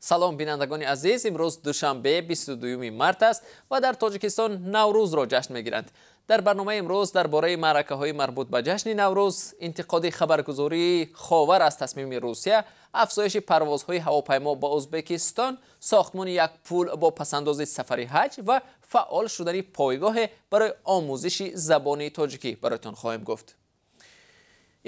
Салом, бинандагони азиз. Имрӯз душанбе, 22 март аст ва дар Тоҷикистон Наврӯзро ҷашн мегиранд. Дар барномаи имрӯз дар бораи маъракаҳои марбут ба ҷашни Наврӯз, интиқоди хабаргузории Ховар аз тасмими Русия, афзоиши парвозҳои ҳавопаймо ба Ӯзбекистон, сохтмони як пул бо пасандози сафари ҳаҷ ва фаъол шудани пойгоҳе барои омӯзиши забони тоҷикӣ бароятон хоҳем гуфт.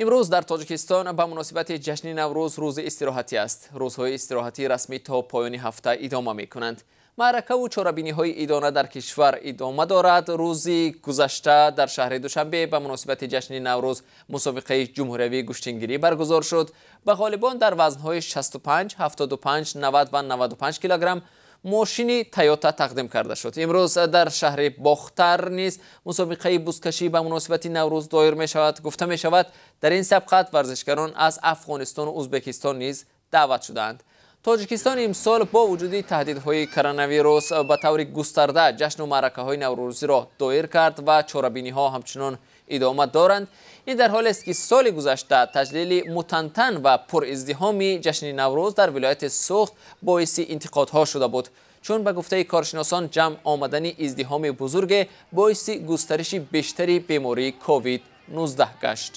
Имрӯз дар Тоҷикистон ба муносибати ҷашни Наврӯз рӯзи истироҳатӣ аст. Рӯзҳои истироҳатӣ расмӣ то поёни ҳафта идома мекунанд. Маъракаву чорабиниҳои идона дар кишвар идома дорад. Рӯзи гузашта дар шаҳри Душанбе ба муносибати ҷашни Наврӯз мусобиқаи ҷумҳуриявии гӯштингирӣ баргузор шуд. Ба ғолибон дар вазнҳои 65, 75, 90 ва 95 килограмм мошини Тойота тақдим карда шуд. Имрӯз дар шаҳри Бохтар низ мусобиқаи бузкашӣ ба муносибати Наврӯз доир мешавад. Гуфта мешавад, дар ин сабқат варзишгарон аз Афғонистону Ӯзбекистон низ даъват шудаанд. Тоҷикистон имсол бо вуҷуди таҳдидҳои коронавирус ба таври густарда ҷашну маъракаҳои наврӯзиро доир кард ва чорабиниҳо ҳамчунон идома доранд. Ин дар ҳолест, ки соли гузашта таҷлили мутантан ва пуриздиҳоми ҷашни Наврӯз дар вилояти Суғд боиси интиқодҳо шуда буд, чун ба гуфтаи коршиносон ҷамъ омадани издиҳоми бузурге боиси густариши бештари бемории ковид-19 гашт.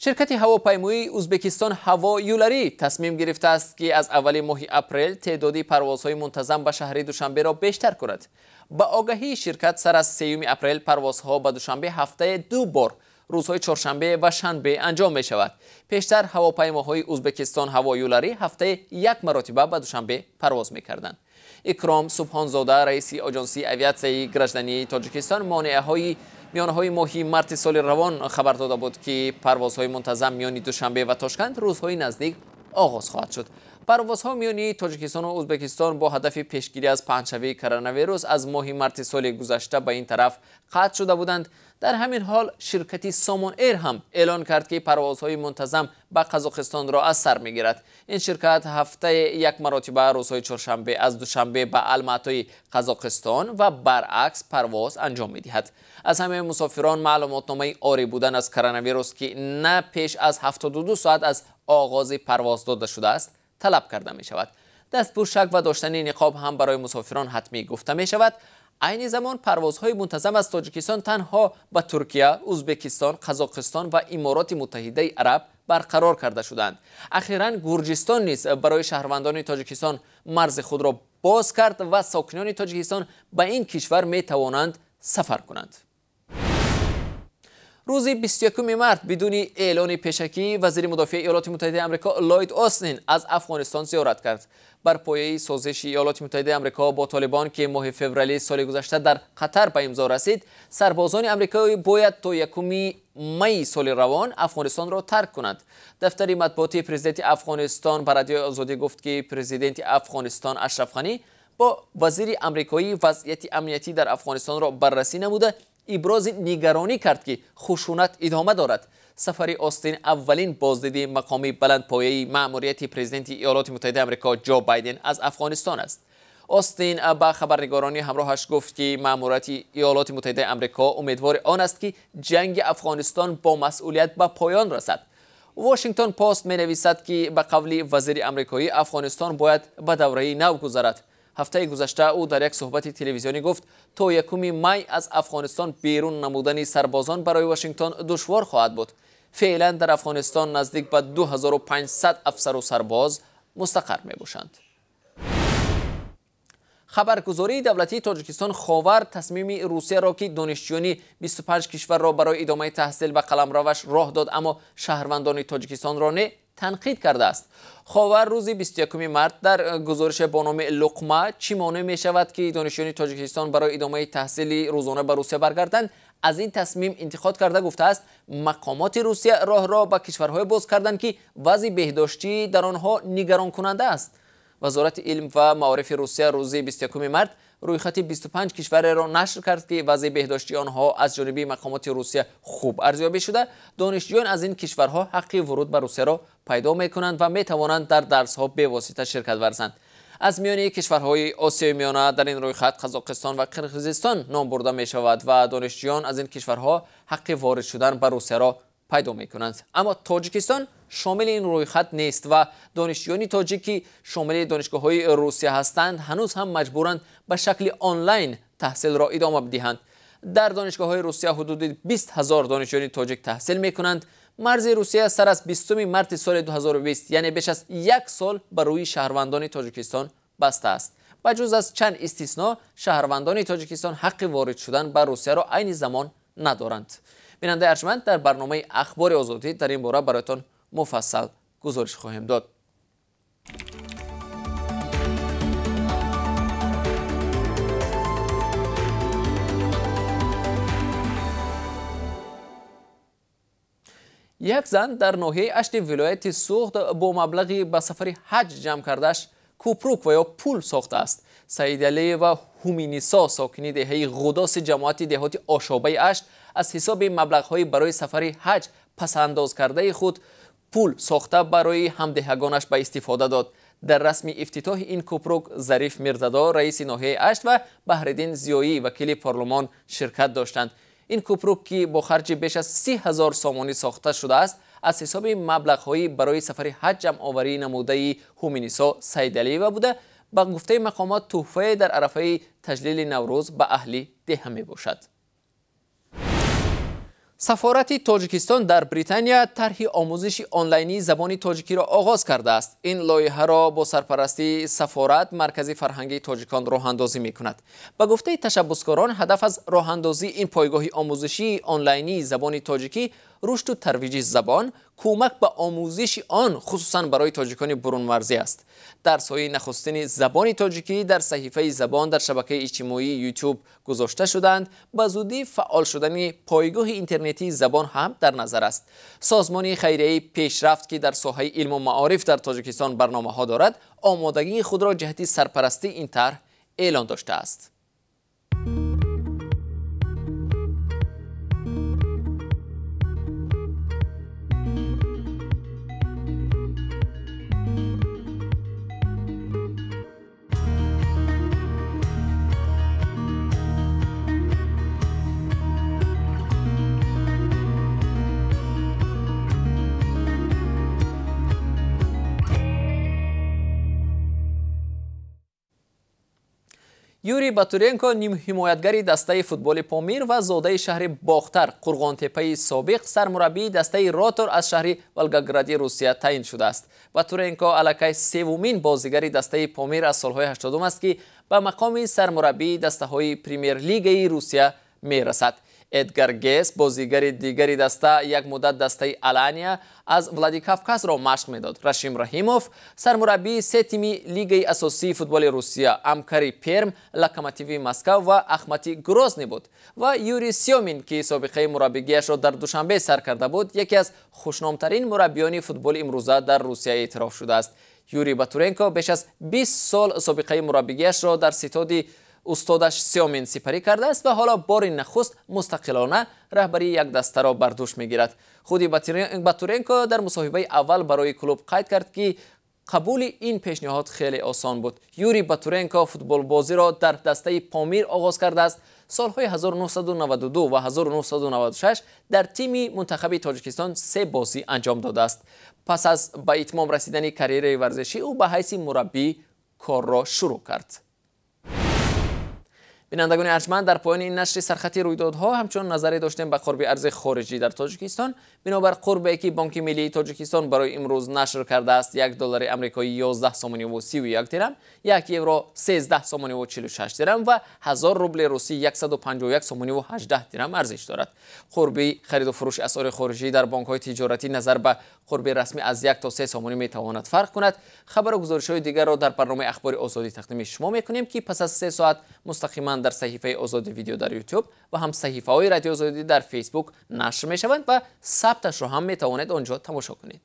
Ширкати ҳавопаймоии Ӯзбекистон Ҳаво Юларӣ тасмим гирифтааст, ки аз аввали моҳи апрел теъдоди парвозҳои мунтазам ба шаҳри Душанберо бештар кунад. Ба огаҳии ширкат, сар аз 3 апрел парвозҳо ба Душанбе ҳафтае ду бор, рӯзҳои чоршанбе ва шанбе анҷом мешавад. Пештар ҳавопаймоҳои Ӯзбекистон Ҳаво Юларӣ ҳафтае як маротиба ба Душанбе парвоз мекарданд. Икром Субҳонзода, раиси Оҷонсии авиатсияи граждании Тоҷикистон, монеаҳои миёнаҳои моҳи марти соли равон хабар дода буд, ки парвозҳои мунтазам миёни Душанбе ва Тошканд рӯзҳои наздик оғоз хоҳад шуд. Парвозҳо миёни Тоҷикистону Ӯзбекистон бо ҳадафи пешгирӣ аз паҳншавии коронавирус аз моҳи марти соли гузашта ба ин тараф қатъ шуда буданд. Дар ҳамин ҳол ширкати Сомон Эйр ҳам эълон кард, ки парвозҳои мунтазам ба Қазоқистонро аз сар мегирад. Ин ширкат ҳафтаи як маротиба, рӯзҳои чоршанбе, аз Душанбе ба Алматои Қазоқистон ва баръакс парвоз анҷом медиҳад. Аз ҳамаи мусофирон маълумотномаи орӣ будан аз коронавирус, ки на пеш аз 72 соат аз оғози парвоз дода шудааст, талаб карда мешавад. Дастпӯшак ва доштани ниқоб ҳам барои мусофирон ҳатмӣ гуфта мешавад. Айни замон парвозҳои мунтазам аз Тоҷикистон танҳо ба Туркия, Ӯзбекистон, Қазоқистон ва Имороти Муттаҳидаи Араб барқарор карда шуданд. Ахиран Гурҷистон низ барои шаҳрвандони Тоҷикистон марзи худро боз кард ва сокинони Тоҷикистон ба ин кишвар метавонанд сафар кунанд. Рӯзи 21 март бидуни эълони пешакӣ вазири мудофиаи Иёлоти Муттаҳидаи Амрико Ллойд Остин аз Афғонистон зиёрат кард. Бар пояи созиши Иёлоти Муттаҳидаи Амрико бо Толибон, ки моҳи феврали соли гузашта дар Қатар ба имзо расид, сарбозони амрикоӣ бояд то 1 майи соли равон Афғонистонро тарк кунанд. Дафтари матбуотии президенти Афғонистон ба Радиои Озодӣ гуфт, ки президенти Афғонистон Ашраф Ғанӣ бо вазири амрикоӣ вазъияти амниятӣ дар Афғонистонро баррасӣ намуда, ибрози нигаронӣ кард, ки хушунат идома дорад. Сафари Остин аввалин боздиди мақоми баландпояи маъмурияти президенти Иёлоти Муттаҳидаи Амрико Ҷо Байден аз Афғонистон аст. Остин ба хабарнигорони ҳамроҳаш гуфт, ки маъмурияти Иёлоти Муттаҳидаи Амрико умедвори он аст, ки ҷанги Афғонистон бо масъулият ба поён расад. Вашингтон Пост менависад, ки ба қавли вазири амрикоӣ, Афғонистон бояд ба давраи нав гузарад. Ҳафтаи гузашта ӯ дар як суҳбати телевизионӣ гуфт, то 1 май аз Афғонистон берун намудани сарбозон барои Вашингтон душвор хоҳад буд. Феълан дар Афғонистон наздик ба 2500 афсару сарбоз мустақар мебошанд. Хабаргузории давлатии Тоҷикистон Ховар тасмими Русияро, ки донишҷӯёни 25 кишварро барои идомаи таҳсил ба қаламраваш роҳ дод, аммо шаҳрвандони Тоҷикистонро не, танқид кардааст. Ховар рӯзи 21 март дар гузорише бо номи «Луқма: чӣ монеъ мешавад, ки донишҷӯёни Тоҷикистон барои идомаи таҳсили рӯзона ба Русия баргарданд», аз ин тасмим интиқод карда гуфтааст, мақомоти Русия роҳро ба кишварҳое боз карданд, ки вазъи беҳдоштӣ дар онҳо нигаронкунанда аст. Вазорати илм ва маорифи Русия рӯзи 21 март рӯйхати 25 кишвареро нашр кард, ки вазъи беҳдоштии онҳо аз ҷониби мақомоти Русия хуб арзёбӣ шуда, донишҷӯён аз ин кишварҳо ҳаққи вуруд ба Русияро пайдо мекунанд ва метавонанд дар дарсҳо бевосита ширкат варзанд. Аз миёни кишварҳои Осиёи Миёна дар ин рӯйхат Қазоқистон ва Қирғизистон ном бурда мешавад ва донишҷӯён аз ин кишварҳо ҳаққи ворид шудан ба Русияро пайдо мекунанд. Аммо Тоҷикистон шомили ин рӯйхат нест ва донишҷӯёни тоҷик, ки шомили донишгоҳҳои Русия ҳастанд, ҳанӯз ҳам маҷбуранд ба шакли онлайн таҳсилро идома бидиҳанд. Дар донишгоҳҳои Русия ҳудуди 20 ҳазор донишҷӯёни тоҷик таҳсил мекунанд. Марзи Русия сар аз 20 марти соли 2020, яъне беш аз як сол, ба рӯи шаҳрвандони Тоҷикистон баста аст. Ба ҷуз аз чанд истисно, шаҳрвандони Тоҷикистон ҳаққи ворид шудан ба Русияро айни замон надоранд. Бинандаи арҷманд, дар барномаи Ахбори Озодӣ дар ин бора бароятон муфассал гузориш хоҳем дод. Як зан дар ноҳияи Ашти вилояти Суғд бо маблағи ба сафари ҳаҷ ҷамъ кардааш кӯпрук ва ё пул сохтааст. Саидалиева Ҳуминисо, сокини деҳаи Ғудоси ҷамоати деҳоти Ошобаи Ашт, аз ҳисоби маблағҳои барои сафари ҳаҷ пасандоз кардаи худ пул сохта барои ҳамдеҳагонаш ба истифода дод. Дар расми ифтитоҳи ин кӯпрук Зариф Мирзадо, раиси ноҳияи Ашт, ва Баҳриддин Зиёӣ, вакили парлумон, ширкат доштанд. Ин кӯпрук, ки бо харҷи беш аз 30 ҳазор сомонӣ сохта шудааст, аз ҳисоби маблағҳои барои сафари ҳаҷ ҷамъоварӣ намудаи Ҳуминисо Саидалиева буда, ба гуфтаи мақомот тӯҳфае дар арафаи таҷлили Наврӯз ба аҳли деҳа мебошад. Сафорати Тоҷикистон дар Британия тарҳи омӯзиши онлайнии забони тоҷикиро оғоз кардааст. Ин лоиҳаро бо сарпарастии сафорат Маркази фарҳангии тоҷикон роҳандозӣ мекунад. Ба гуфтаи ташаббускорон, ҳадаф аз роҳандозии ин пойгоҳи омӯзишии онлайнии забони тоҷикӣ рушду тарвиҷи забон, кӯмак ба омӯзиши он, хусусан барои тоҷикони бурунмарзӣ аст. Дарсҳои нахустини забони тоҷикӣ дар саҳифаи забон дар шабакаи иҷтимоии YouTube гузошта шуданд. Ба зудӣ фаъол шудани пойгоҳи интернетии забон ҳам дар назар аст. Созмони хайрияи Пешрафт, ки дар соҳаи илму маориф дар Тоҷикистон барномаҳо дорад, омодагии худро ҷиҳати сарпарастии ин тарҳ эълон доштааст. Юрий Батуренко, нимҳимоятгари дастаи футболи Помир ва зодаи шаҳри Бохтар, Қурғонтеппаи собиқ, сармураббии дастаи Ротор аз шаҳри Волгогради Русия таъин шудааст. Батуренко аллакай севумин бозигари дастаи Помир аз солҳои 80 аст, ки ба мақоми сармураббии дастаҳои премер-лигаи Русия мерасад. Эдгар Гес, бозигари дигари даста, як муддат дастаи Алания аз Владикавказро машқ медод. Рашим Раҳимов, сармураббии се тими лигаи асосии футболи Русия, Амкари Перм, Локомотиви Москав ва Ахмати Грозный буд. Ва Юрий Сёмин, ки собиқаи мураббигиашро дар Душанбе сар карда буд, яке аз хушномтарин мураббиёни футболи имрӯза дар Русия эътироф шудааст. Юрий Батуренко беш аз 20 сол собиқаи мураббигиашро дар ситоди устодаш Сёмин сипарӣ кардааст ва ҳоло бори нахуст мустақилона раҳбарии як дастаро бар дӯш мегирад. Худи Батуренко дар мусоҳибаи аввал барои клуб қайд кард, ки қабули ин пешниҳод хеле осон буд. Юрий Батуренко футболбозиро дар дастаи Помир оғоз кардааст. Солҳои 1992 ва 1996 дар тими мунтахаби Тоҷикистон се бозӣ анҷом додааст. Пас аз ба итмом расидани карьераи варзишӣ, ӯ ба ҳайси мураббӣ корро шурӯъ кард. Бинандагони арҷманд, дар поёни ин нашри сархати рӯйдодҳо ҳамчун назаре доштем ба қурби арзи хориҷӣ дар Тоҷикистон. Бинобар қурбе ки Бонки миллии Тоҷикистон барои имрӯз нашр кардааст, 1 доллари амрикоӣ 11 сомонӣ ва 31 дирам, 1 евро 13 сомонӣ ва 46 дирам ва 1000 рубли русӣ 151 сомонӣ ва 18 дирам арзиш дорад. Қурби хариду фурӯши асъори хориҷӣ дар бонкҳои тиҷоратӣ назар ба қурби расмӣ аз 1 то 3 сомонӣ метавонад фарқ кунад. Хабару гузоришҳои дигарро дар барномаи Ахбори Озодӣ тақдими шумо мекунем, ки пас аз 3 соат мустақиман дар саҳифаи Озодӣ видео дар YouTube ва ҳам саҳифаҳои Радиои Озодӣ дар Facebook нашр мешаванд ва сабташро ҳам метавонед он ҷо тамошо кунед.